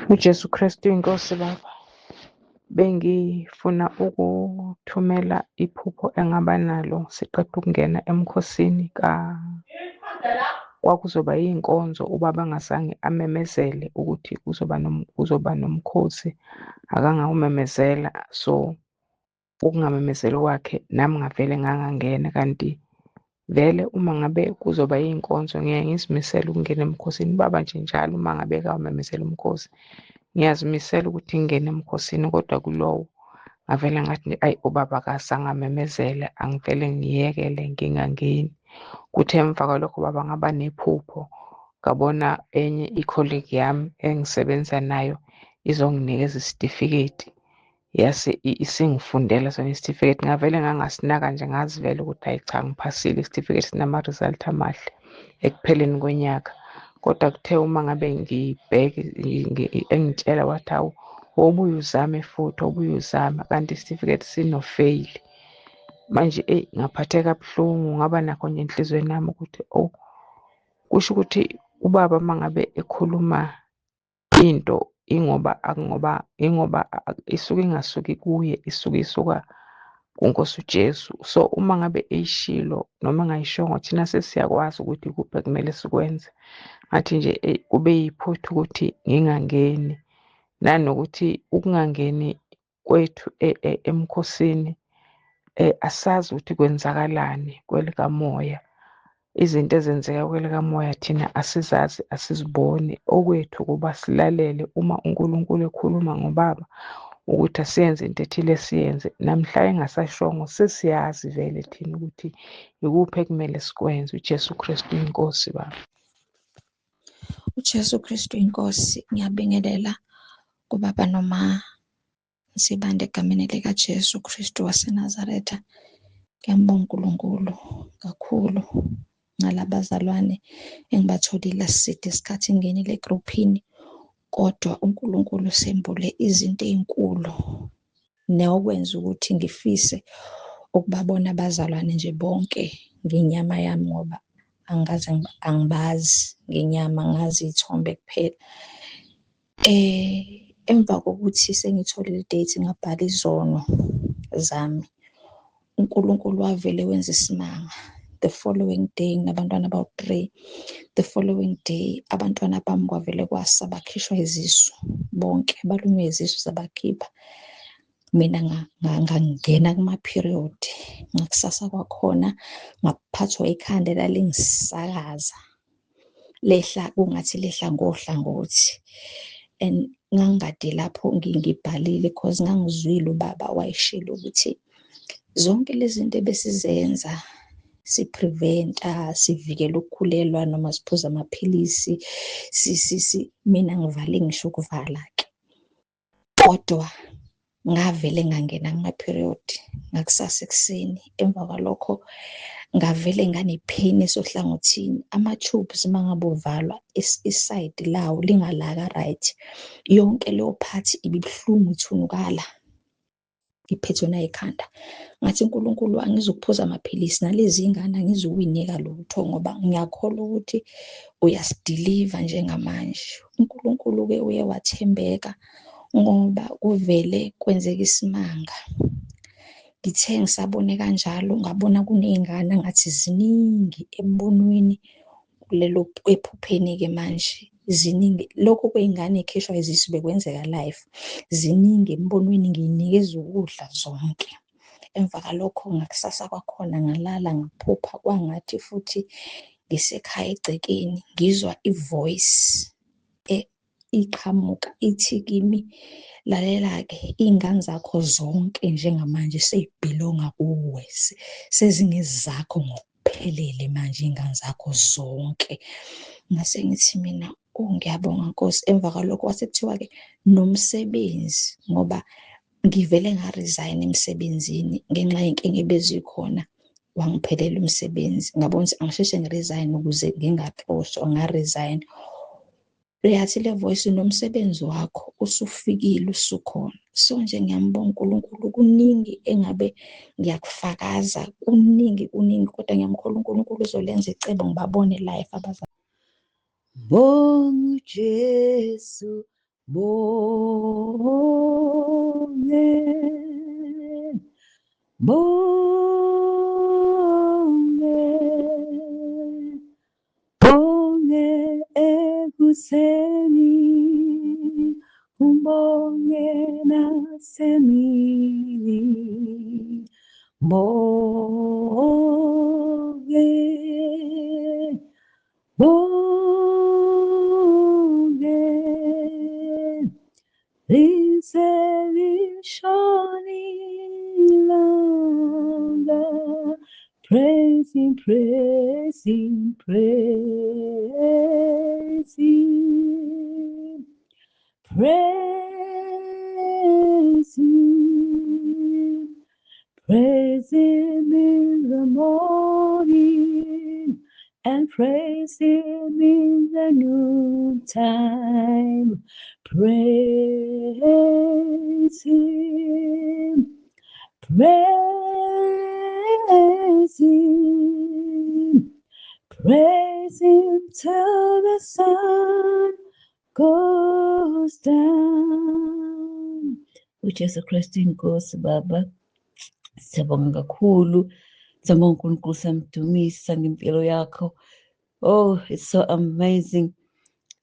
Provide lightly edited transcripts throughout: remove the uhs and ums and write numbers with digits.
UJesu Kristu inkosi baba. Bengifuna ukuthumela iphupho engaba nalo siqeda ukungena emkhosini ka kwakuzoba yinkonzo ubaba angazange amemezele ukuthi kuzoba kuzoba nomkhosi akangawumemezela so ukungamemezeli kwakhe nami ngavele ngangangena kanti vele uma ngabe kuzoba iy'nkonzo ngiyaye ngizimisele ukungena emkhosini. Ubaba nje njalo uma ngabe ekawumemezela umkhosi ngiyazimisela ukuthi ngingene emkhosini kodwa kulowo ngavele ngathi nje ayi ubaba akazange amemezele angivele ngiyekele ngingangeni. Kuthe emva kwalokho baba ngaba nephupho ngabona enye i-colleague yami engisebenza nayo izonginikeza isitifiketi yase isingifundela sona isitifiketi ngavele ngangasinaka nje ngazi vele ukuthi hhayi cha ngiphasile isitifiketi sinama-result amahle ekupheleni konyaka. Kodwa kuthe uma ngabe ngibheke engitshela wathi hawu wobuye uzame futhi wobuye uzame kanti isitifiketi sino-fail. Manje eyi ngaphatheka kabuhlungu ngaba nakho nje enhliziyweni yami ukuthi oh kusho ukuthi ubaba uma ngabe ekhuluma into ingoba akungoba ingoba isuke ingasuki kuye isuke isuka kuNkosi uJesu. So uma ngabe eyishilo noma engayishongo thina sesiyakwazi ukuthi ikuphi ekumele sikwenze. Ngathi nje eyi kube yiphutha ukuthi ngingangeni nanokuthi ukungangeni kwethu emkhosini asazi ukuthi kwenzakalani kwelikamoya. Izinto ezenzeka kwelikamoya thina asizazi, asiziboni. Okwethu ukuba silalele uma uNkulunkulu ekhuluma ngobaba ukuthi asiyenze into ethile siyenze. Namhla engasashongo sesiyazi vele thina ukuthi ikuphi ekumele sikwenze. UJesu Kristu inkosi baba. UJesu Kristu inkosi ngiyabingelela kubaba noma Nsibande egameni likaJesu Kristu waseNazaretha. Ngiyambonga uNkulunkulu kakhulu ngalabazalwane engibatholile aside isikhathi ngingenile egruphini kodwa uNkulunkulu usembule izinto ey'nkulu nokwenza ukuthi ngifise ukubabona abazalwane nje bonke ngenyama yami ngoba angikaze angibazi ngenyama ngazi iy'thombe kuphela. Emva kokuthi sengitholile i-date ngabhala izono zami, uNkulunkulu wavele wenza isimanga. The following day nginabantwana abawu-three, the following day abantwana bami kwavele kwasa bakhishwa izisu bonke, balunywe izisu zabakhipha. Mina ngangena kuma-period, ngakusasa kwakhona ngaphathwa ikhanda elalingisakaza. Lehla kungathi lehla ngohlangothi and ngangikade lapho ngibhalile cause ngangizwile ubaba wayeshilo ukuthi zonke lezi zinto ebesizenza si-prevent-a sivikela ukukhulelwa noma siphuza amaphilisi mina ngivale ngisho ukuvala-ke. Kodwa ngavele ngangena kuma-period ngakusasa ekuseni. Emva kwalokho ngavele ngane-pain esohlangothini. Ama-tubes uma ngabe uvalwa isayidi lawo lingala ka-right. Yonke leyo part ibibuhlungu ithunukala, ngiphethwe nayikhanda. Ngathi uNkulunkulu angizukuphuza amaphilisi nalezi ngane angizukuyinika lutho ngoba ngiyakholwa ukuthi uyasidiliva njengamanje. uNkulunkulu-ke uye wathembeka ngoba kuvele kwenzeka isimanga. Ngithe ngisabone kanjalo ngabona kuney'ngane angathi ziningi embonweni kulelo ephupheni-ke manje ziningi. Lokhu kwey'ngane ey'khishwa izisu bekwenzeka live. Ziningi embonweni ngiy'nikeza ukudla zonke. Emva kwalokho ngakusasa kwakhona ngalala ngaphupha kwangathi futhi ngisekhaya egcekeni ngizwa i-voice iqhamuka ithi kimi, lalela-ke iy'ngane zakho zonke njengamanje sey'bhilonga kuwe, sezingezakho ngokuphelele manje iy'ngane zakho zonke. Ngase ngithi mina, oh ngiyabonga Nkosi. Emva kwalokho kwase kuthiwa-ke nomsebenzi ngoba ngivele nga-resign emsebenzini ngenxa yey'nkinga ebezikhona, wangiphelela umsebenzi. Ngabona ukuthi angisheshe ngi-resign ukuze ngingaxoshwa, nga-resign. Yathi le voice nomsebenzi wakho usufikile usukhona. So nje ngiyambonga uNkulunkulu kuningi engabe ngiyakufakaza, kuningi kuningi kodwa ngiyamkholwa uNkulunkulu uzolenza icebo ngibabone live abazali. Bonga uJesu. Bonge, bonge, bonge ekuseni, umbonge nasemini. Bonge, bonge, lize lishone ilanga. Praise him, praise him, praise him, praise him, praise him in the morning and praise him in the noontime. Praise him, praise him, praise him till the sun goes down. UJesu Kristu inkosi baba. Siyabonga kakhulu. Siyabonga uNkulunkulu, siyamdumisa ngempilo yakho. Oh, it's so amazing.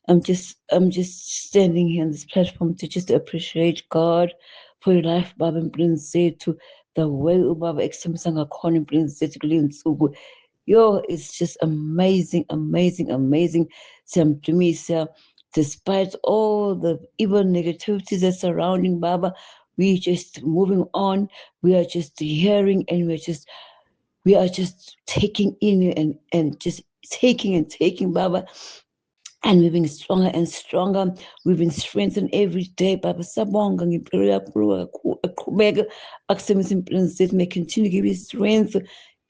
I'm just standing here on this platform to just appreciate God for your life, Baba, empilweni zethu, the way ubaba ekuthembisa ngakhona empilweni zethu kule nsuku. Yo, it's just amazing, amazing, amazing. Siyamdumisa despite all the evil negativities that's surrounding Baba. We just moving on. We are just hearing and we are just taking in and just taking and taking, Baba, and we've been stronger and stronger. We've been strengthened every day. Baba, sabonga ngempilo yakho aqhubeka akusebenzisa empilweni zethu. May continue to give you strength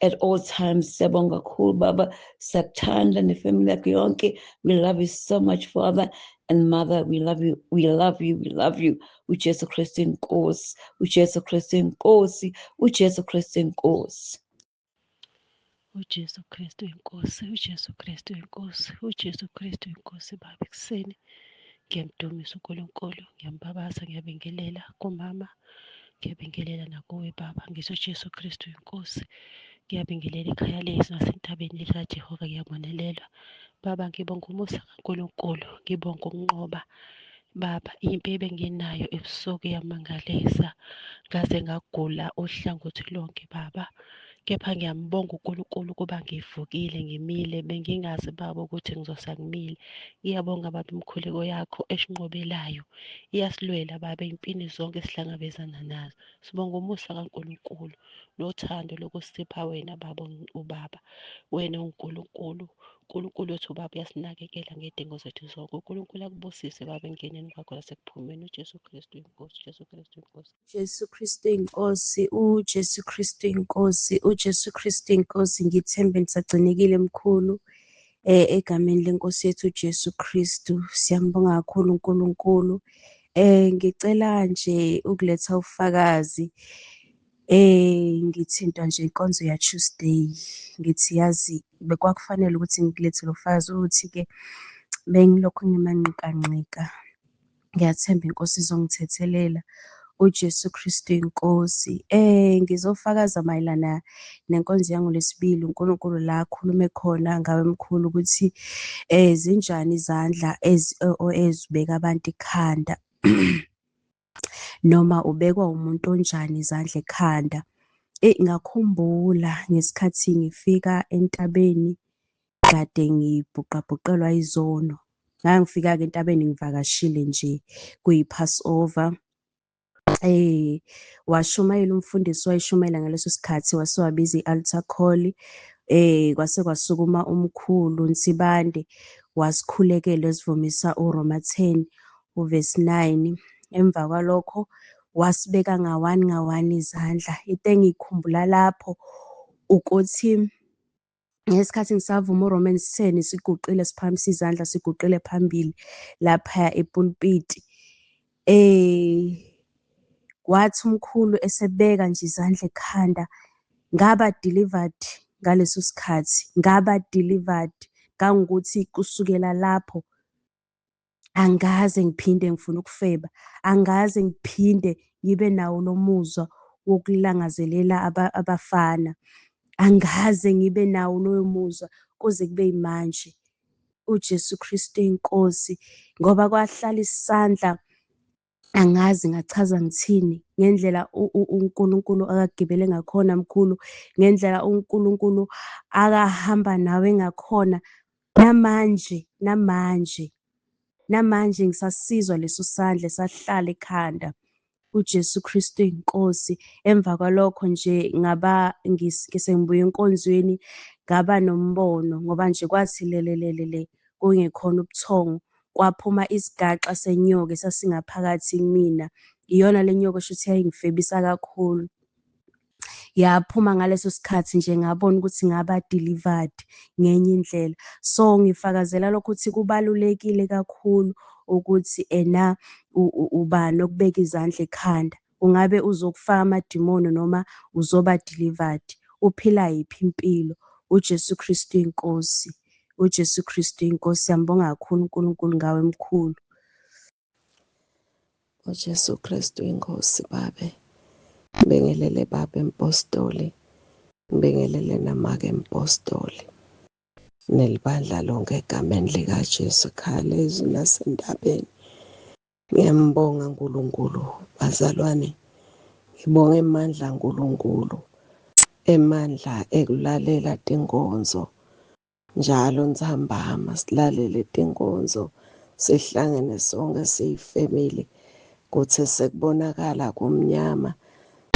at all times. Siyabonga kakhulu, Baba. Siyakuthanda nefamily yakho yonke. We love you so much, Father and Mother. We love you. We love you. We love you. UJesu Kristu inkosi. UJesu Kristu inkosi. UJesu Kristu inkosi. UJesu Kristu inkosi, uJesu Kristu inkosi, uJesu Kristu inkosi. Baba, ekuseni ngiyamdumisa uNkulunkulu, ngiyambabaza, ngiyabingelela kumama, ngiyabingelela nakuwe baba, ngithi uJesu Kristu inkosi. Ngiyabingelela ikhaya lethu nasentabeni likaJehova, ngiyabonelelwa. Baba, ngibonga umusa kaNkulunkulu, ngibonga ukunqoba. Baba, impi ebenginayo ebusuku iyamangalisa, ngaze ngagula uhlangothi lonke baba. Kepha ngiyambonga uNkulunkulu ukuba ngivukile ngimile, bengingazi baba ukuthi ngizosa ngimile. Ngiyabonga baba imikhuleko yakho esinqobelayo, iyasilwela baba ey'mpini zonke esihlangabezana nazo. Sibonga umusa kaNkulunkulu nothando lokusipha wena baba, ubaba wena uNkulunkulu. uNkulunkulu wethu baba uyasinakekela ngey'dingo zethu zonke. uNkulunkulu akubusise baba engeneni kwakho nasekuphumeni. uJesu Kristu inkosi, uJesu Kristu inkosi. Jesu Kristu inkosi, uJesu Kristu inkosi, uJesu Kristu inkosi. Ngithembe nisagcinekile mkhulu. Egameni lenkosi yethu uJesu Kristu. Siyambonga kakhulu uNkulunkulu. Ngicela nje ukuletha ufakazi. Ngithintwa nje inkonzo ya Tuesday. Ngithi yazi bekwakufanele ukuthi ngikulethe lo fakazi ukuthi-ke bengilokhu ngimanqikanqika. Ngiyathemba inkosi izongithethelela. uJesu Kristu inkosi. Ngizofakaza mayelana nenkonzo yangoLwesibili, uNkulunkulu la akhulume khona ngawe mkhulu ukuthi zinjani izandla ezibeka abantu ikhanda noma ubekwa umuntu onjani izandla ekhanda. Eyi, ngakhumbula ngesikhathi ngifika entabeni kade ngibhuqabhuqelwa izono. Ngangifika-ke entabeni ngivakashile nje kuyi-Passover. Washumayela umfundisi, wayeshumayela ngaleso sikhathi, wase wabiza i-altar call. Kwase kwasukuma umkhulu Nsibande wasikhulekela esivumisa uRoma 10 uvesi 9. Emva kwalokho wasibeka nga-one nga-one izandla. Into engiyikhumbula lapho ukuthi ngesikhathi ngisavuma uRomans 10 siguqile siphakamisa izandla siguqile phambili laphaya epulpiti. Wathi umkhulu esebeka nje izandla ekhanda, ngaba delivered ngaleso sikhathi, ngaba delivered kangokuthi kusukela lapho Angikaze ngiphinde ngifune ukufeba, angikaze ngiphinde ngibe nawo lo muzwa wokulangazelela abafana. Angikaze ngibe nawo loyo muzwa kuze kube yimanje. UJesu Kristu iNkosi, ngoba kwahlala isandla angazi ngachaza ngithini ngendlela uNkulunkulu akagibele ngakhona mkhulu, ngendlela uNkulunkulu akahamba nawe ngakhona. Namanje, namanje, namanje ngisasizwa leso sandla esahlala ekhanda. UJesu Kristu iNkosi. Emva kwalokho nje ngaba sengibuya enkonzweni ngaba nombono ngoba nje kwathi lelelelele kungekhona ubuthongo kwaphuma isigaxa senyoka esasingaphakathi kumina. Iyona le nyoka shuthi yayingifebisa kakhulu. Yaphuma ngaleso sikhathi nje ngabona ukuthi ngaba delivered ngenye indlela. So ngifakazela lokho ukuthi kubalulekile kakhulu ukuthi ena ubani okubeka izandla ekhanda. Ungabe uzokufaka amadimoni noma uzoba delivered. Uphila yiphi impilo? UJesu Kristu iNkosi. UJesu Kristu iNkosi. Siyambonga kakhulu uNkulunkulu ngawe mkhulu. UJesu Kristu inkosi babe. Ngibingelele baba empostoli. Ngibingelele namake empostoli. Nelibandla lonke egameni likaJesu ekhaya lezwi nasendabeni. Ngiyambonga uNkulunkulu bazalwane. Ngibonga emandla uNkulunkulu. Emandla ekulalela tinkonzo. Njalo ntsambama silalele tinkonzo sihlangene sonke siyifemili kutsi sekubonakala kumnyama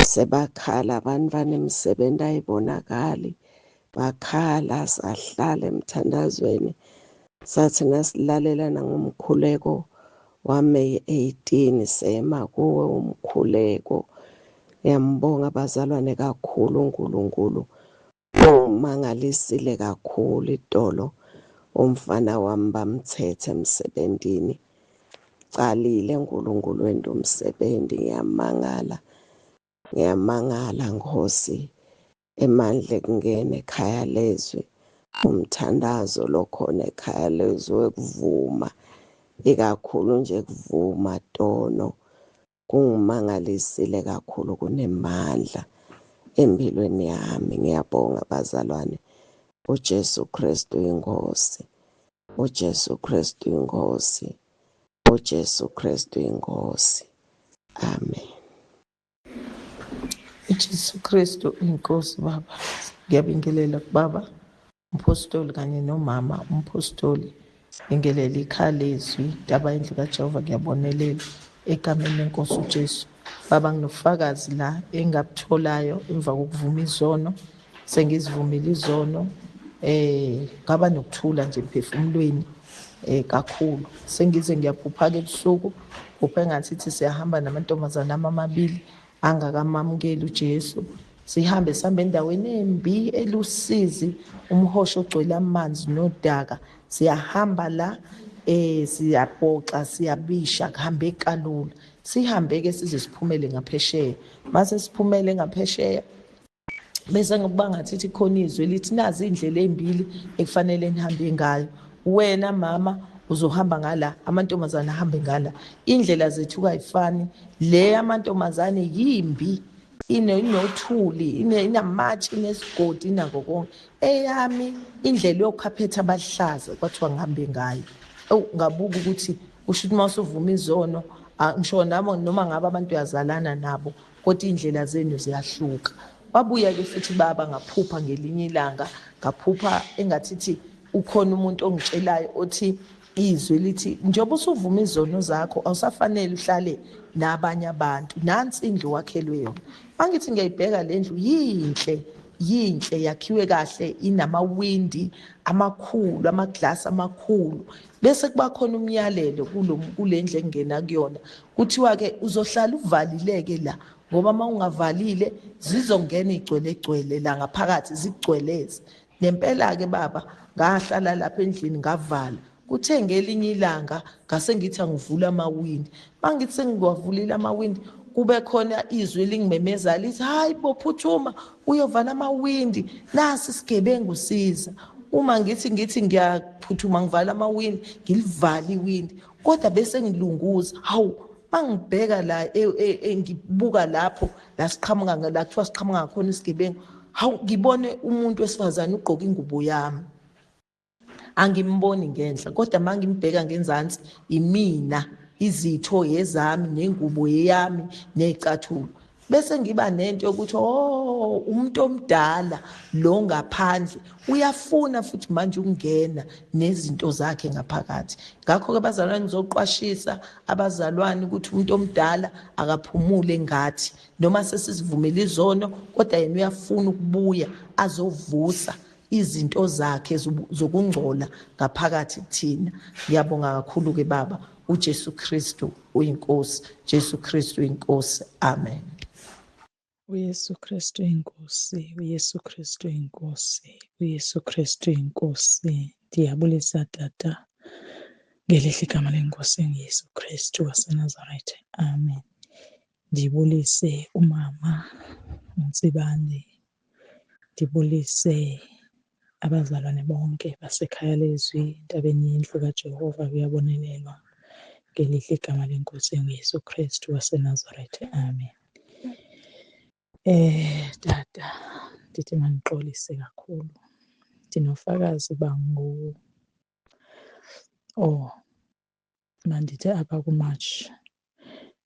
sebakhala abantwana imisebenzi ayibonakali bakhala sahlala emthandazweni sathi nasilalela nangomkhuleko waMay 18 sema kuwe umkhuleko. Ngiyambonga bazalwane kakhulu uNkulunkulu Ungimangalisile kakhulu itolo umfana wami bamthethe emsebenzini. Calile uNkulunkulu wenta umsebenzi ngiyamangala. Ngiyamangala Nkosi emandla ekungena ekhaya lezwi umthandazo lokhona ekhaya lezwi wekuvuma ikakhulu nje kuvuma tono Kungimangalisile kakhulu kunemandla empilweni yami. Ngiyabonga bazalwane. UJesu Kristu inkosi. UJesu Kristu inkosi. UJesu Kristu inkosi. Amen. UJesu Kristu inkosi baba. Ngiyabingelela kubaba umphostoli kanye nomama umphostoli ngingelela ikhaya lezwi ndaba yendlu kaJehova ngiyabonelela egameni lenkosi uJesu baba nginobufakazi la engabutholayo emva kokuvuma izono sengizivumile izono eh ngaba nokuthula nje emphefumulweni eh kakhulu sengize ngiyaphupha-ke ebusuku phupha engathi ithi siyahamba namantombazane ami amabili angakamamukeli uJesu sihambe sihambe endaweni embi elusizi umhosha ogcwele amanzi nodaka siyahamba la eh siyabhoxa siyabisha kuhambe kalula sihambe ke size siphumele ngaphesheya mase siphumele ngaphesheya bese ngokuba ngathi ithi khona izwi lithi nazi indlela ezimbili ekufanele nihambe ngayo wena mama uzohamba ngala amantombazane ahambe ngala indlela zethu kayifani le amantombazane yimbi inothuli inamatshe inesigodi inako konke eyami indlela yokhaphetha abahlaza kwathiwa ngihambe ngayo ewu ngabuka ukuthi kusho ukuthi uma usuvuma izono ngisho nabo noma ngabe abantu uyazalana nabo kodwa iy'ndlela zenu ziyahluka wabuya-ke futhi baba ngaphupha ngelinye ilanga ngaphupha engathithi ukhona umuntu ongitshelayo othi izwi lithi njengoba usuvuma izono zakho awusafanele uhlale nabanye abantu nansi indlu wakhelwe yona mangithi ngiyayibheka le ndlu yinhle yinhle yakhiwe kahle inamawindi amakhulu amaglasi amakhulu bese kuba khona umyalelo kule ndlu engena kuyona kuthiwa-ke uzohlala uvalileke la ngoba uma ungavalile zizongena igcwelegcwele la ngaphakathi zigcweleze Nempela-ke baba ngahlala lapha endlini ngavala. Kuthe ngelinye ilanga ngase ngithi angivule amawindi. Mangithi sengiwavulile amawindi kube khona izwi elingimemeza lithi hayi bo phuthuma uyovala amawindi nasi isigebengu siza. Uma ngithi ngithi ngiyaphuthuma ngivala amawindi ngilivale iwindi. Kodwa bese ngilunguza, hawu, mangibheka la ngibuka lapho la siqhamuka la kuthiwa siqhamuka ngakhona isigebengu, hawu, ngibone umuntu wesifazane ugqoka ingubo yami. Angimboni ngenhla, kodwa mangimbheka ngenzansi imina, izitho yezami nengubo yeyami nezicathulo. Bese ngiba nento yokuthi oh, umuntu omdala lo ngaphandle uyafuna futhi manje ukungena nezinto zakhe ngaphakathi. Ngakho-ke bazalwane, ngizoqwashisa abazalwane ukuthi umuntu omdala akaphumule ngathi, noma sesizivumele izono, kodwa yena uyafuna ukubuya azovusa izinto zakhe zokungcola ngaphakathi kuthina. Ngiyabonga kakhulu-ke baba. uJesu Kristu uyiNkosi, Jesu Kristu uyiNkosi. Amen. uYesu Kristu inkosi, uYesu Kristu inkosi, uYesu Kristu inkosi. Ndiyabulisa tata ngelihle igama lenkosi enguYesu Kristu waseNazaretha. Amen. Ndibulise umama uNtsibande, ndibulise abazalwane bonke basekhaya lezwi entabeni yendlu kaJehova kuyabonelelwa ngelihle igama lenkosi enguYesu Kristu waseNazaretha. Amen. Tata, ndithi mandixolise kakhulu. Ndinofakazi bangu oh mandithi apha kuMarch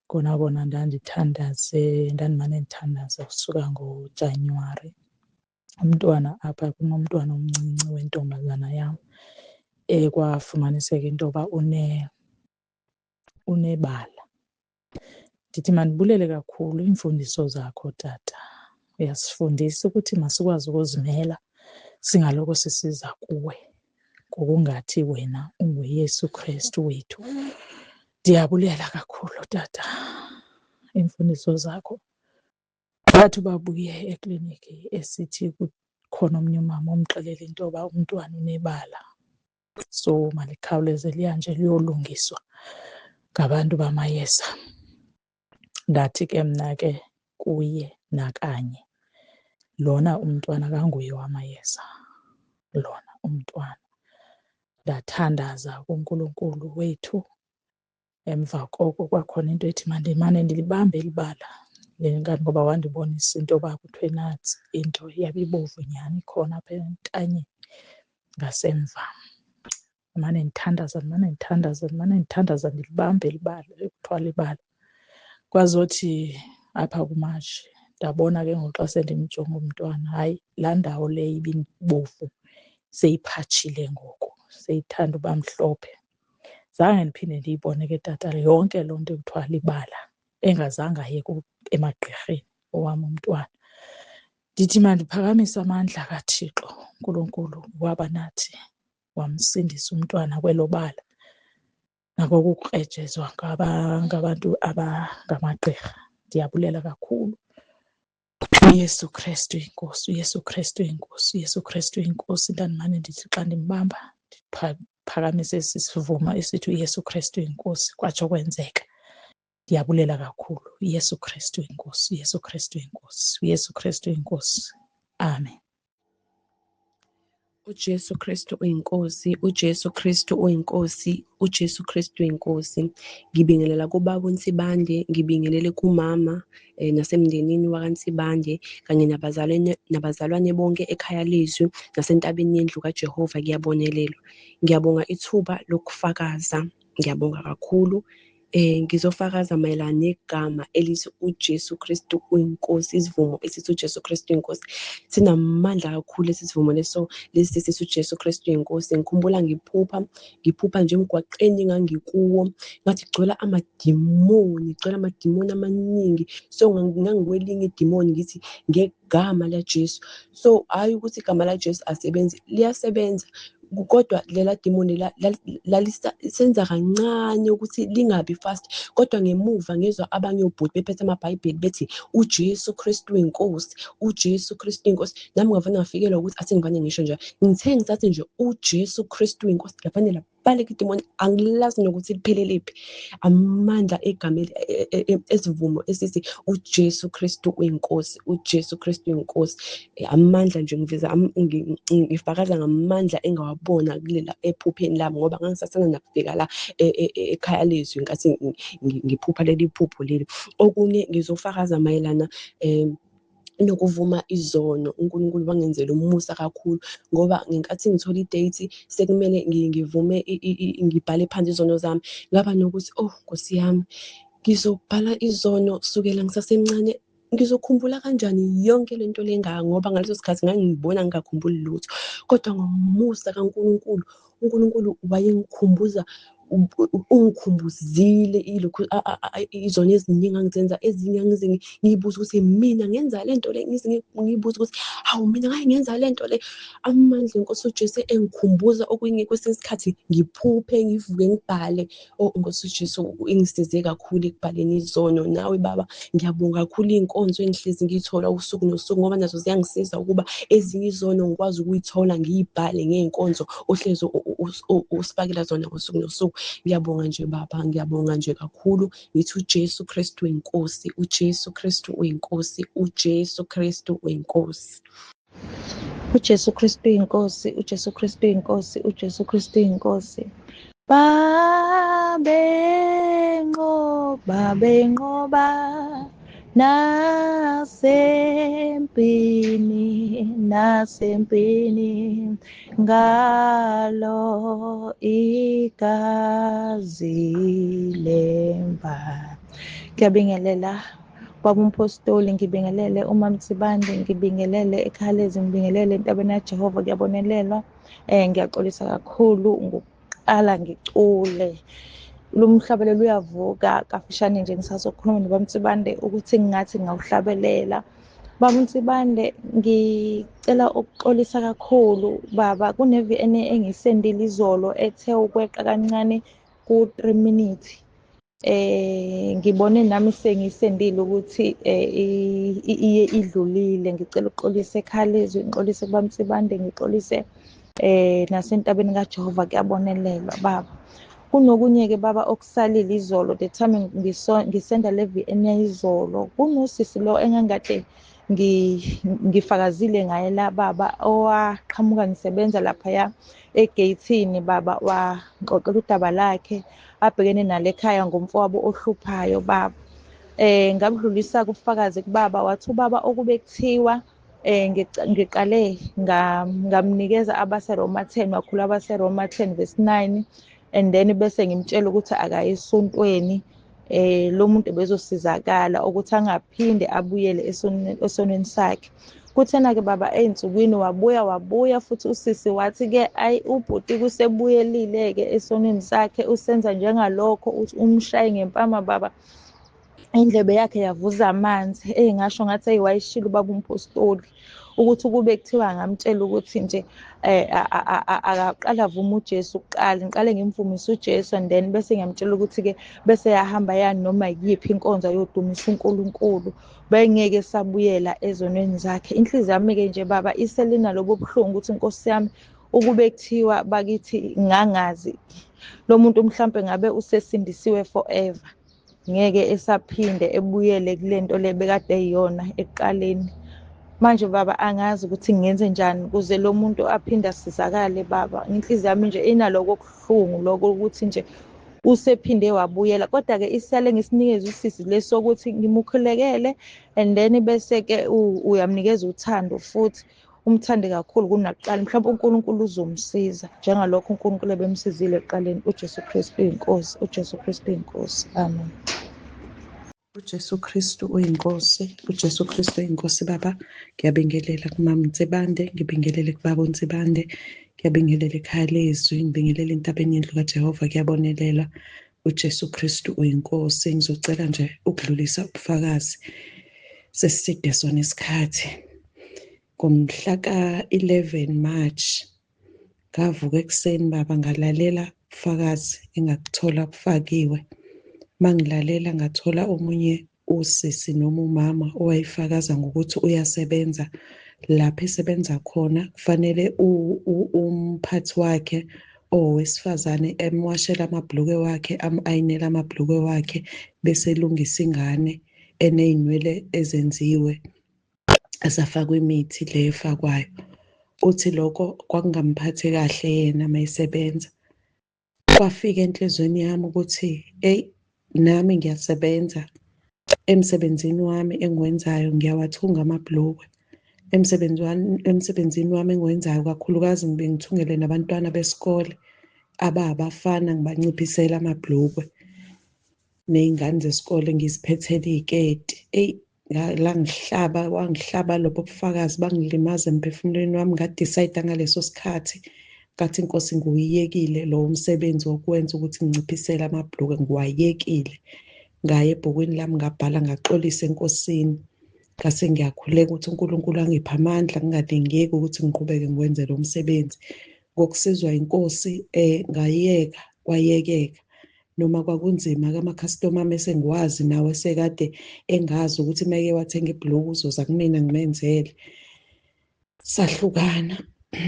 kona kona ndandithandaze, ndandimane ndithandaza kusuka ngoJanuwari. Umntwana apha kunomntwana omncinci wentombazana yam ekwafumaniseka into yoba unebala. Ndithi mandibulele kakhulu iimfundiso zakho tata. Uyasifundisa ukuthi masikwazi ukuzimela singaloko sisiza kuwe ngokungathi wena unguYesu Kristu wethu. Ndiyabulela kakhulu tata iimfundiso zakho. Wathi babuye ekliniki esithi kukhona omnye umama omxelela into yoba umntwana unebala, so malikhawuleze liyanje liyolungiswa ngabantu bamayeza. Ndathi ke mna ke kuye nakanye, lona umntwana akanguye wamayeza, lona umntwana. Ndathandaza kuNkulunkulu wethu. Emva koko kwakhona into ethi mandimane ndilibambe eli bala le ngoba wandibonisa into yoba kuthiwe nantsi into yabe ibomvu nyhani ikhona apha entanyeni ngasemva. Ndimane ndithandaza, ndimane ndithandaza, ndimane ndithandaza ndilibambe eli bala ekuthiwa libala. Kwazothi apha kuMatshi ndabona ke ngoku xa sendimjonga umntwana, hayi laa ndawo leyo ibibomvu seyiphatshile ngoku, seyithanda uba mhlophe. Zange ndiphinde ndiyibone ke tata yonke loo nto ekuthiwa libala, engazange aye emagqirheni owam umntwana. Ndithi mandiphakamise amandla kaThixo, uNkulunkulu waba nathi, wamsindisa umntwana kwelo bala nakokukrejezwa ngabantu abangamagqirha. Ndiyabulela kakhulu. uYesu Kristu inkosi, uYesu Kristu inkosi, uYesu Kristu inkosi. Ndandimane ndithi xa ndimbamba ndiphakamise esi sivumo esithi uYesu Kristu inkosi, kwatsho kwenzeka. Ndiyabulela kakhulu. uYesu Kristu inkosi, uYesu Kristu inkosi, uYesu Kristu inkosi. Amen. uJesu Kristu uyinkosi, uJesu Kristu uyinkosi, uJesu Kristu uyinkosi. Ngibingelela kubaba uNsibande, ngibingelele kumama nasemndenini wakaNsibande kanye nabazalwane bonke ekhaya lezwi nasentabeni yendlu kaJehova kuyabonelelwa. Ngiyabonga ithuba lokufakaza, ngiyabonga kakhulu. Ngizofakaza mayelana negama elithi uJesu Kristu uyinkosi, isivumo esithi uJesu Kristu uyinkosi. Sinamandla kakhulu lesi sivumo leso, lesi sithi uJesu Kristu uyinkosi. Ngikhumbula ngiphupha nje emgwaqeni engangikuwo, ngathi kugcwele amadimoni, kugcwele amadimoni amaningi. So ngangikwelinye idimoni ngithi ngegama laJesu. So hhayi ukuthi igama laJesu asebenzi, liyasebenza. Kodwa lela dimoni lalisenza kancane ukuthi lingabi fast, kodwa ngemuva ngezwa abanye obhuti bephethe amabhayibheli bethi uJesu Kristu uyinkosi, uJesu Kristu uyinkosi. Nami ngavane ngafikelwa ukuthi athi ngivane ngisho nje, ngithe ngisathi nje uJesu Kristu uyinkosi, ngavane Baleka idimoni, angilazi nokuthi lipheleliphi. Amandla egama esivumo esithi uJesu Kristu uyinkosi, uJesu Kristu uyinkosi. Amandla nje ngiveza ngifakaza ngamandla engawabona kulela ephupheni lami, ngoba ngangisasanda nakufika la ekhaya lezwi nkathi ngiphupha leli phupho leli. Okunye ngizofakaza mayelana nokuvuma izono. UNkulunkulu wangenzela umusa kakhulu, ngoba ngenkathi ngithola i-date sekumele ngivume ngibhale phansi izono zami, ngaba nokuthi oh Nkosi yami, ngizobhala izono kusukela ngisasemncane, ngizokhumbula kanjani yonke lento lengaka, ngoba ngaleso sikhathi ngangibona ngingakhumbuli lutho. Kodwa ngomusa kaNkulunkulu, uNkulunkulu wayengikhumbuza, ungikhumbuzile ilokhu izono eziningi angizenza, ezinye ngize ngiyibuza ukuthi mina ngenza lento le, ngize ngiyibuza ukuthi hawu mina ngaye ngenza lento le. Amandla enkosi uJesu engikhumbuza okunye, kwesinye isikhathi ngiphuphe ngivuke ngibhale. Oh Nkosi uJesu ingisize kakhulu ekubhaleni izono. Nawe baba ngiyabonga kakhulu iy'nkonzo engihlezi ngiyithola usuku nosuku, ngoba nazo ziyangisiza ukuba ezinye izono ngikwazi ukuyithola ngiyibhale ngey'nkonzo ohlezi usifakela zona usuku nosuku. Ngiyabonga nje baba, ngiyabonga nje kakhulu. Ngithi uJesu Kristu uyinkosi, uJesu Kristu uyinkosi, uJesu Kristu uyinkosi. uJesu Kristu uyinkosi, uJesu Kristu uyinkosi, uJesu Kristu uyinkosi. Babenqoba, benqoba nasempini, nasempini ngalo igazi lemva. Ngiyabingelela baba umpostoli, ngibingelele uMaMthibande, ngibingelele eKhalezi, ngibingelele entabeni kaJehova, kuyabonelelwa. Ngiyaxolisa kakhulu ngokuqala ngicule. Lo mhlabelelo uyavuka kafishane nje, ngisazokhuluma noBaba Mthibande ukuthi ngingathi ngawuhlabelela. Baba Mthibande, ngicela ukuxolisa kakhulu baba, kune-VN engiyisendile izolo ethe ukweqa kancane ku-3 minutes. Ngibone nami sengiyisendile ukuthi iye idlulile. Ngicela ukuxolisa eKhalezwi, ngixolise kuBaba Mthibande, ngixolise nasentabeni kaJehova, kuyabonelelwa baba. Kunokunye-ke baba okusalile izolo, the time ngisenda le VN yayizolo, kunosisi lo engangikade ngifakazile ngaye la baba, owaqhamuka ngisebenza laphaya egeyithini baba, wangixoxela udaba lakhe abhekene nale ekhaya ngomfowabo ohluphayo baba. Ngamdlulisa kubufakazi kubaba, wathi ubaba okube kuthiwa ngiqale ngamnikeza abaseRoma 10, wakhula abaseRoma 10 verse 9, and then bese ngimtshela ukuthi akaye esontweni, lo muntu bezosizakala ukuthi angaphinde abuyele esonweni sakhe. Kuthena-ke baba ey'nsukwini wabuya futhi usisi wathi-ke ayi ubhuti kusebuyelile-ke esonweni sakhe, usenza njengalokho, uthi umshaye ngempama baba, indlebe yakhe yavuza amanzi. Ngasho ngathi eyi wayishilo ubaba umpostoli ukuthi kube kuthiwa ngamtshela ukuthi nje akaqala avume uJesu kuqala, ngiqale ngimvumise uJesu and then bese ngiyamtshela ukuthi-ke bese yahamba ya noma yiphi inkonzo ayodumisa uNkulunkulu, bengeke sabuyela ezonweni zakhe. Inhliziyo yami-ke nje baba iselina lobo buhlungu ukuthi Nkosi yami ukube kuthiwa bakithi ngangazi lo muntu mhlampe ngabe usesindisiwe forever, ngeke esaphinde ebuyele kulento le bekade eyiyona ekuqaleni. Manje baba angazi ukuthi ngingenze njani ukuze lo muntu aphinde asizakale baba. Inhliziyo yami nje inaloko okubuhlungu lokho ukuthi nje usephinde wabuyela, kodwa-ke isiyale ngisinikeze usisi lesokuthi ngimukhulekele and then bese-ke uyamnikeza uthando futhi umthande kakhulu kunakuqala. Mhlawumbe uNkulunkulu uzomsiza njengalokho uNkulunkulu ebemsizile ekuqaleni. uJesu Kristu uyinkosi, uJesu Kristu uyinkosi. Amen. uJesu Kristu uyinkosi, uJesu Kristu uyinkosi baba. Ngiyabingelela kumama Ntsibande, ngibingelele kubaba uNtsibande, ngiyabingelela ekhaya lezwi, ngibingelela entabeni yendlu kaJehova, kuyabonelela. uJesu Kristu uyinkosi. Ngizocela nje ukudlulisa ubufakazi, seside sona isikhathi. Ngomhla ka-11 March ngavuka ekuseni baba, ngalalela ubufakazi engakuthola bufakiwe. Mangilalela ngathola omunye usisi noma umama owayefakaza ngokuthi uyasebenza lapho esebenza khona, kufanele umphathi wakhe owesifazane emwashela amabhulukwe wakhe, amu-ayinele amabhulukwe wakhe, bese elungisa ingane eney'nwele ezenziwe esafakwa imithi le efakwayo. Uthi lokho kwakungamphathi kahle yena mayesebenza. Kwafika enhliziyweni yami ukuthi eyi nami ngiyasebenza emsebenzini wami engiwenzayo ngiyawathunga amabhulukwe. Emsebenzini wami engiwenzayo kakhulukazi ngibe ngithungele nabantwana besikole ababafana ngibanciphisela amabhulukwe ney'ngane zesikole ngiziphethele iy'keti. Eyi langihlaba wangihlaba lobo bufakazi bangilimaza emphefumulweni wami nga-decide ngaleso sikhathi ngathi inkosi ngiwuyekile lowo msebenzi wokwenza ukuthi nginciphisele amabhulukwe ngiwayekile. Ngaya ebhukwini lami ngabhala ngaxolisa enkosini ngase ngiyakhuleka ukuthi uNkulunkulu angiphe amandla ngingadingeki ukuthi ngiqhubeke ngiwenze lo msebenzi. Ngokusizwa inkosi ngayeka kwayekeka. Noma kwakunzima-ke amakhasitoma ami esengiwazi nawo esekade engazi ukuthi uma eke wathenga ibhulukwe uzoza kumina ngimenzele. Sahlukana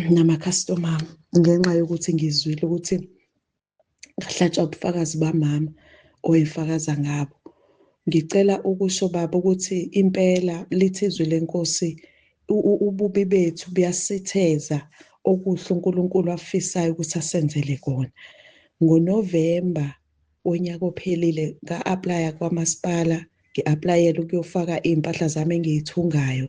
namakhasitoma ami ngenxa yokuthi ngizwile ukuthi ngahlatshwa ubufakazi bamama oyefakaza ngabo. Ngicela ukusho baba ukuthi impela lithi izwi lenkosi ububi bethu buyasitheza okuhle uNkulunkulu afisayo ukuthi asenzele kona. NgoNovemba wonyaka ophelile nga-aplaya kwamasipala, ngi-aplayela ukuyofaka iy'mpahla zami engiy'thungayo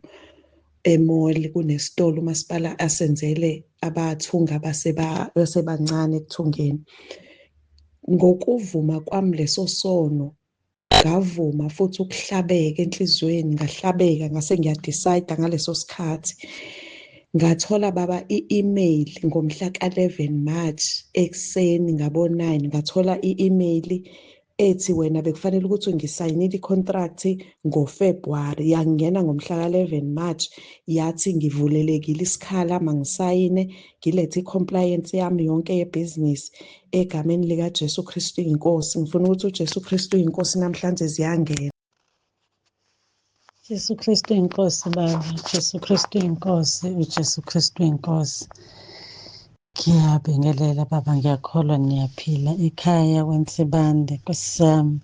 e-mall. Kunesitolo umasipala asenzele abathunga abasebancane ekuthungeni. Ngokuvuma kwami leso sono ngavuma futhi ukuhlabeka enhliziyweni, ngahlabeka ngase ngiya-decide ngaleso sikhathi. Ngathola baba i-email ngomhla ka-11 March ekuseni ngabo-9, ngathola i-email ethi wena bekufanele ukuthi ngisayinile i-contract ngoFebruary, yangena ngomhla ka-11 March, yathi ngivulelekile isikhala mangisayine ngilethe i-compliance yami yonke yebhizinisi egameni likaJesu Kristu inkosi. Ngifuna ukuthi uJesu Kristu inkosi namhlanje ziyangena. Jesu Kristu inkosi baba, Jesu Kristu inkosi, uJesu Kristu inkosi. Ngiyabingelela baba, ngiyakholwa niyaphila ekhaya kwaNsibande Nkosi yami.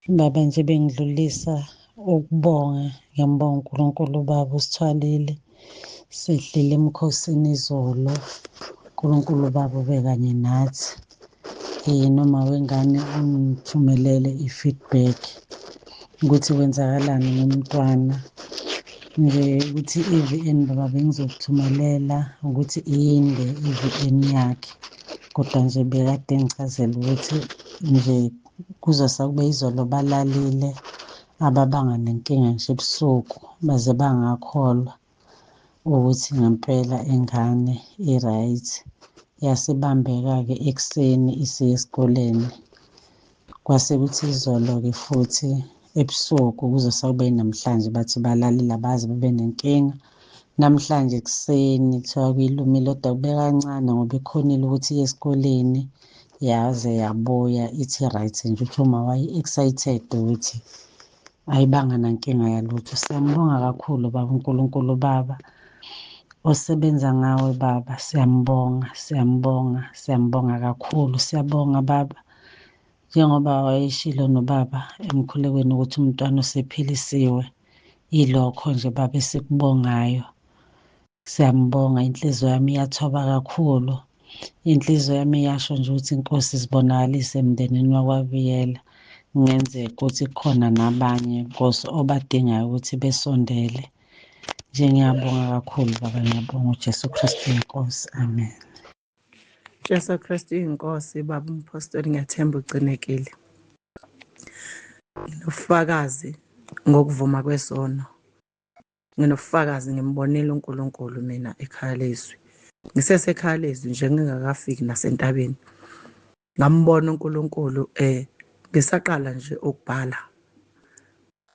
Baba nje bengidlulisa ukubonga, ngiyambonga uNkulunkulu baba usithwalile. Sehlile emkhosini izolo, uNkulunkulu baba ube kanye nathi. Noma wengane ungithumelele i-feedback ukuthi kwenzakalani ngomntwana nje ukuthi i-V_N baba bengizokuthumelela ukuthi iyinde i-V_N yakhe kodwa nje bekade engichazela ukuthi nje kuzosa kube izolo balalile ababanga nenkinga nje ebusuku baze bangakholwa ukuthi ngempela ingane i-right. Yasibambeka-ke ekuseni isiya esikoleni. Kwase kuthi izolo-ke futhi ebusuku kuzosa kube namhlanje bathi balalile abaze babe nenkinga. Namhlanje ekuseni kuthiwa kuyilumile kodwa kube kancane ngoba ikhonile ukuthi iye esikoleni yaze yabuya ithi right nje uthi uma waye-excited ukuthi ayibanga nankinga yalutho. Siyambonga kakhulu baba uNkulunkulu baba osebenza ngawe baba, siyambonga, siyambonga, siyambonga kakhulu, siyabonga baba. Njengoba wayeshilo nobaba emkhulekweni ukuthi umntwana usephilisiwe, yilokho nje baba esikubongayo. Siyambonga, inhliziyo yami iyathoba kakhulu. Inhliziyo yami iyasho nje ukuthi inkosi zibonakalise emndenini wakwaBiyela. Kungenzeka ukuthi kukhona nabanye Nkosi obadingayo ukuthi besondele. Nje ngiyabonga kakhulu baba, ngiyabonga uJesu Kristu inkosi. Amen. Jesu Kristu inkosi baba umpostoli ngiyathemba ugcinekile. Nginobufakazi ngokuvuma kwesono. Nginobufakazi ngimbonile uNkulunkulu mina ekhaya lezwi. Ngisesekhaya lezwi nje ngingakafiki nasentabeni. Ngambona uNkulunkulu ngisaqala nje ukubhala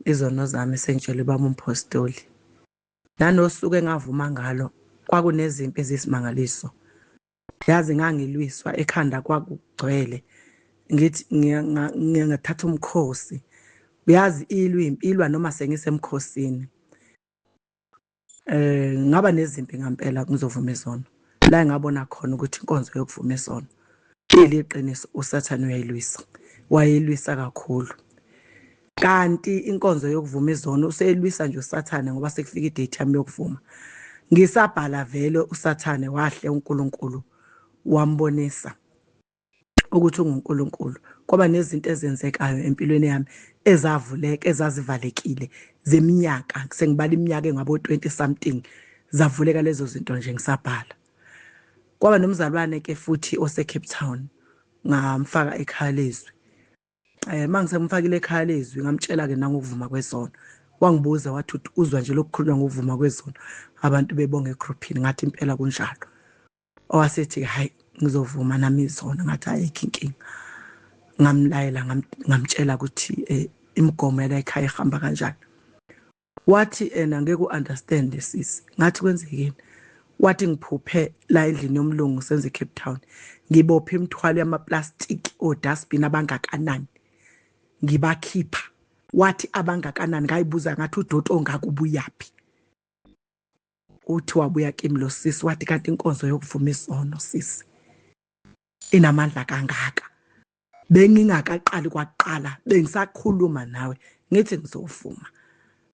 izono zami sengitshelwe baba umpostoli. Nanosuku engavuma ngalo kwakunezimpi eziyisimangaliso. Yazi ngangilwiswa ekhanda kwakugcwele ngithi ngingathatha umkhosi. Uyazi ilwa impi ilwa noma sengisemkhosini. Ngaba nezimpi ngampela ngizovuma izono. La engabona khona ukuthi inkonzo yokuvuma isono iliqiniso, uSathane uyayilwisa, wayelwisa kakhulu. Kanti inkonzo yokuvuma izono useyilwisa nje uSathane ngoba sekufika idate yami yokuvuma. Ngisabhala vele uSathane wahle uNkulunkulu wambonisa ukuthi unguNkulunkulu. Kwaba nezinto ezenzekayo empilweni yami ezavuleka, ezazivalekile zeminyaka, sengibala iminyaka engabo 20 something, zavuleka lezo zinto nje ngisabhala. Kwaba nomzalwane ke futhi ose Cape Town, ngamfaka ekhaya lezwi. Mangisemfakile ekhaya lezwi ngamtshela ke nangokuvuma kwezono. Wangibuza wathi uzwa nje lokukhulunywa ngokuvuma kwezono abantu bebonga egroupini, ngathi impela kunjalo. Owasethi hayi ngizovuma nami izono, ngathi ayikho inkinga. Ngamlayela ngamtshela ukuthi imigomo yala ekhaya ihamba kanjani. Wathi ena ngeke uunderstand sisi. Ngathi kwenzekeni? Wathi ngiphuphe la endlini yomlungu senze Cape Town, ngibophe imithwalo yamaplastic odustbin abangakanani ngibakhipha. Wathi abangakanani, ngayibuza ngathi udoti ongaka ubuyaphi? Uthi wabuya kimi lo sisi wathi kanti inkonzo yokuvuma isono sisi inamandla kangaka, bengingakaqali kwaqala, bengisakhuluma nawe ngithi ngizovuma,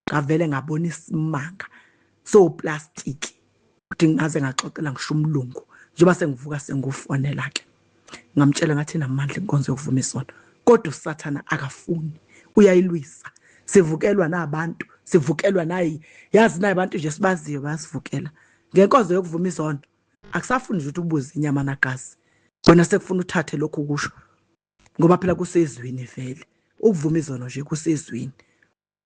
ngavele ngabona isimanga so plastic. Uthi ngaze ngaxoxela ngisho umlungu njengoba sengivuka sengufonela ke, ngamtshela ngathi namandla inkonzo yokuvuma isono, kodwa uSathana akafuni, uyayilwisa. Sivukelwa nabantu, sivukelwa nayi, yazi nayi abantu nje sibaziyo bayasivukela ngenkonzo yokuvuma isono. Akusafuni nje ukuthi ubuze inyama nagazi, wena sekufuna uthathe lokhu kusho, ngoba phela kusezwini vele ukuvuma izono nje kusezwini.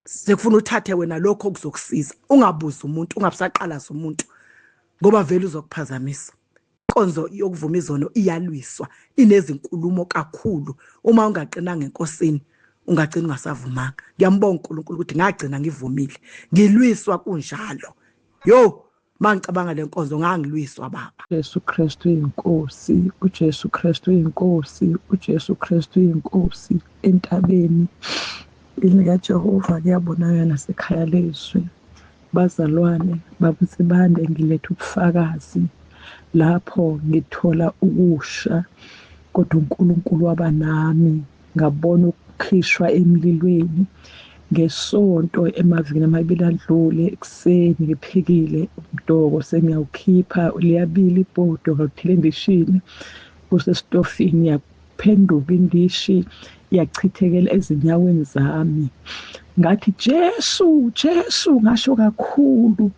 Sekufuna uthathe wena lokho okuzokusiza, ungabuzi umuntu, ungabusaqalaza umuntu ngoba vele uzokuphazamisa. Inkonzo yokuvuma izono iyalwiswa, inezinkulumo kakhulu. Uma ungaqinanga enkosini ungagcina ungasavumanga. Ngiyambonga uNkulunkulu ukuthi ngagcina ngivumile, ngilwiswa kunjalo. Yo, mangicabanga le nkonzo ngangilwiswa baba. Jesu Kristu inkosi, uJesu Kristu inkosi, uJesu Kristu inkosi. Entabeni likaJehova kuyabonakala nasekhaya lezwi. Bazalwane babuSibande, ngiletha ubufakazi lapho ngithola ukusha, kodwa uNkulunkulu waba nami, ngabona ukukhishwa emlilweni. Ngesonto emavikini amabili adlule ekuseni ngiphekile umdoko, sengiyawukhipha, liyabila ibhodo, ngawuthela endishini kusesitofini, yaphenduka indishi yachithekela ezinyaweni zami. Ngathi Jesu, Jesu, ngasho kakhulu.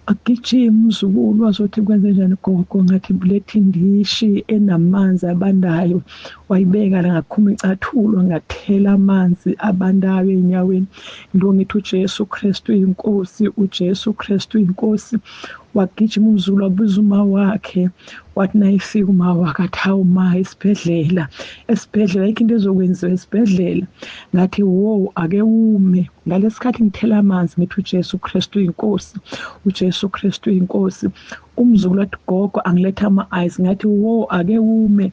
Agijima umzukulu wazothi kwenze njani gogo, ngathi buletha indishi enamanzi abandayo, wayibeka la, ngakhuma icathulo ngathela amanzi abandayo enyaweni. Ngilo ngithi uJesu Kristu inkosi, uJesu Kristu inkosi. Wagijima umzukulu wabuza uma wakhe, wathi nayifika uma wakhe athi hawu ma, esibhedlela, esibhedlela ayikho into ezokwenziwa esibhedlela. Ngathi wo, ake ume. Ngalesikhathi ngithela amanzi ngithi uJesu Kristu inkosi, uJesu Kristu inkosi. Umzukulu wathi gogo angiletha ama-ice, ngathi wo, ake ume.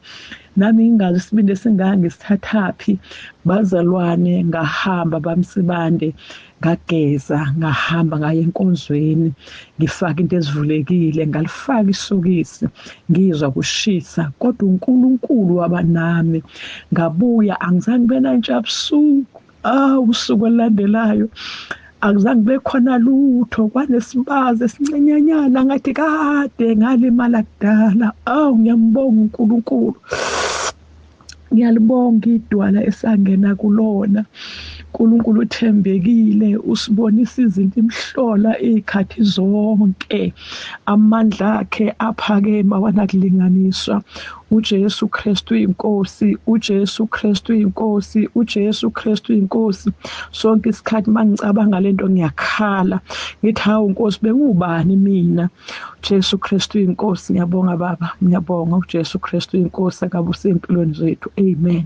Nami ngingazi isibindi esingaka ngisithathaphi. Bazalwane, ngahamba bamsibande, ngageza, ngahamba ngaye enkonzweni, ngifaka into ezivulekile, ngalifaka isokisi, ngizwa kushisa, kodwa uNkulunkulu waba nami. Ngabuya angizange ngibe nantshabusuku. Usuku olulandelayo akuzange kube khona lutho, kwanesibazi esincenyanyana, ngathi kade ngalimala kudala. Ngiyambonga uNkulunkulu, ngiyalibonga idwala esangena kulona. uNkulunkulu uthembekile, usibonisa izinto imhlola izikhathi zonke. Amandla akhe aphakeme awanakulinganiswa. uJesu Kristu inkosi, uJesu Kristu inkosi, uJesu Kristu inkosi. Sonke isikhathi mangicabanga lento ngiyakhala, ngithi hawu Nkosi bengubani mina? Jesu Kristu inkosi. Ngiyabonga baba, ngiyabonga. uJesu Kristu inkosi akabuse empilweni zethu. Amen.